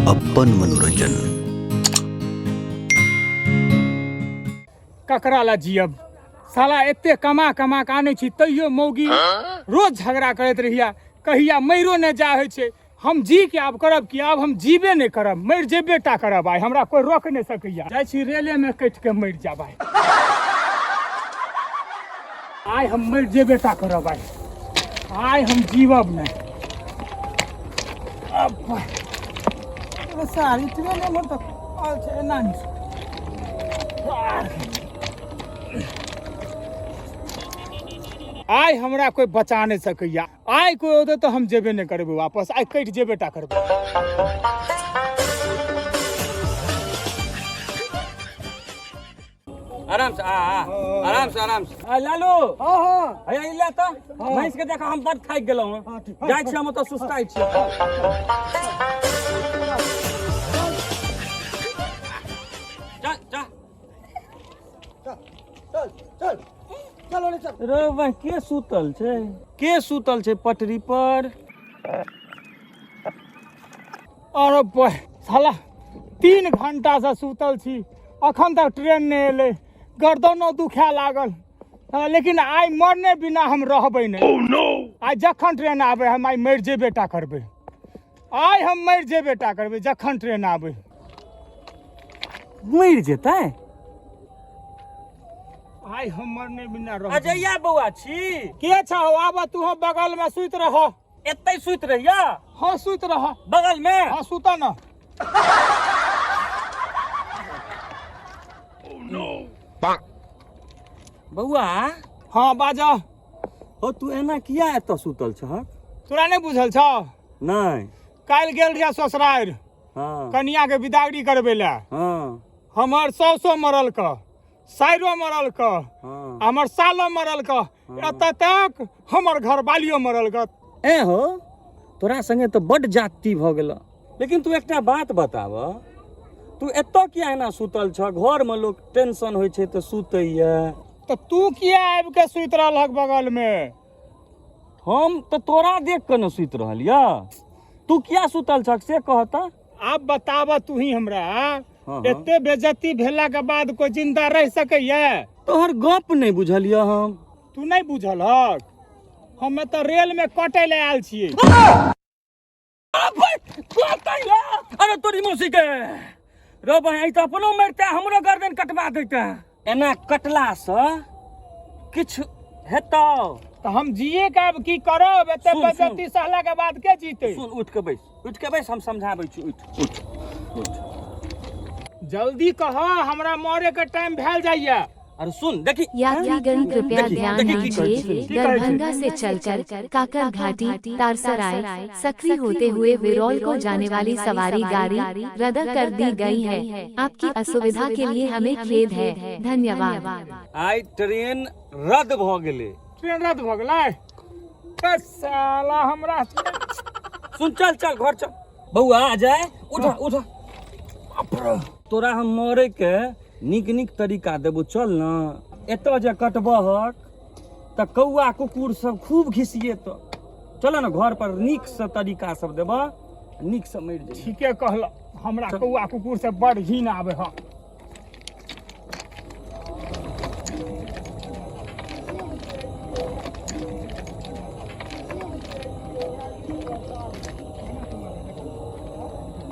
अपन मनोरंजन। ककरा ला जियब साला एते कमा कमा के आनै छी तैयो मौगी रोज झगड़ा करैत रहिया, कहिया मरियो नहि जा होइ छै। हम जी के आब करब कि आब हम जीबे नहि करब, मरि जेबे टा करब। आइ हमरा कोइ रोक नहि सकैया, जाइ छी रेले में कटि के मरि जाब। आइ आइ हम मरि जेबे टा करब, आइ आइ हम जीवब नहि। अब सारी ट्रेन एम्हर तक अच्छा एना नहि। आइ हमरा कोइ बचा नहि सकैया, आइ कोइ औतै तऽ हम जेबे नहि करबै वापस, आइ कटि जेबे टा करबै। आराम से आ, आ, आराम से आराम से। आ लालू। हाँ हाँ। हैया ई ले तऽ भैंस के देखा, हम बड थाकि गेलहुँ हँ। जाइ छी हम ओतऽ, सुस्ताइ छी। चल चल चल चल चल ओने चल। रे भाई, के सुतल छै? के सुतल छै पटरी पर? अरे बह साला, 3 घंटा से सुतल छी, अखन तक ट्रेन नहि एलै, गर्दनो दुखाए लागल। लेकिन आइ मरने बिना हम रहबै नहि। आइ जखन ट्रेन आबै हम आइ मरि जेबे टा करबै, आइ हम मरि जेबे टा करबै जखन ट्रेन आबै। मरि जेतै? आइ हम मरने बिना रहबै। अजैया बौआ छी। के छौ? आब तू हम बगल में सुति रह। एतै सुति रहिया? हाँ सुति रह। बगल में? हाँ सुत न। बौआ। हाँ बाजा। हो तू एना किया एतऽ सुतल छहक? तोरा नहि बुझल छौ? नहि। काल्हि गेल रहिया ससुरारि। हाँ। कनिया के विदागरी करबै लए। हाँ। हमर साउसो मरल क, साइरो मरल क। हाँ। हमर सालो मरल क। हाँ। एतऽ तक हमर घर वालियो मरल क। ए हो, तोरा संगे तऽ बड जाति भऽ गेल, लेकिन तू एकटा बात बताब, तू एतऽ किया एना सुतल छ? घरमे लोक टेंशन होइ छै तऽ सुतैया। तऽ तू किया आबि के सुति रहलहक बगल में? हम तऽ तोरा देख कऽ ने सुति रहल यऽ, तू किया सुतल छक से कह तऽ। आब बताब तू ही हमरा। हाँ, हाँ। एते बेजती भेला के बाद कोई जिंदा रह सकैया? तोहर गप नहि बुझल यऽ हम। तू नहि बुझल हक? हम एतऽ रेल में कटै लए आयल छियै। अरे तोरी मौसी के रो बहिन, तऽ अपनो मरते हमरो गर्दन कटवा देते। एना कटला से किछु हेतौ? तऽ हम जिए के आब की करब? एते सुन, बेजती सहला के बाद के जीते? सुन, उठ के बैस, उठ के बैस, हम समझाबै छी। उठ उठ उठ। जल्दी कह, हमरा मरे के टाइम भेल जाइया। अरे सुन, देखी। यात्रीगण कृपया देखी, ध्यान देखी की कहै दीजिए, छी। दरभंगा से चलकर काकर घाटी, तारसराय, सकरी होते हुए विरौल को जाने वाली सवारी गाड़ी रद्द कर दी गई है। आपकी असुविधा के लिए हमें खेद है। धन्यवाद। आइ ट्रेन रद्द भऽ गेलै। ट्रेन रद्द भऽ गेलै? बस साला हमरा। सुन, चल चल घर चल। बौआ अजय, उठ उठ, तोरा हम मरे के नीक नीक तरीका देबो, चल न। एतऽ जे कटबहक तऽ कौआ कुकुर सब खूब घिसिएतौ। चल न घर पर, नीक से तरीका सब देबह, नीक से मरि जेबही। ठीके कहल, हमरा कौआ कुकुर से बड़ घिन आबै ह।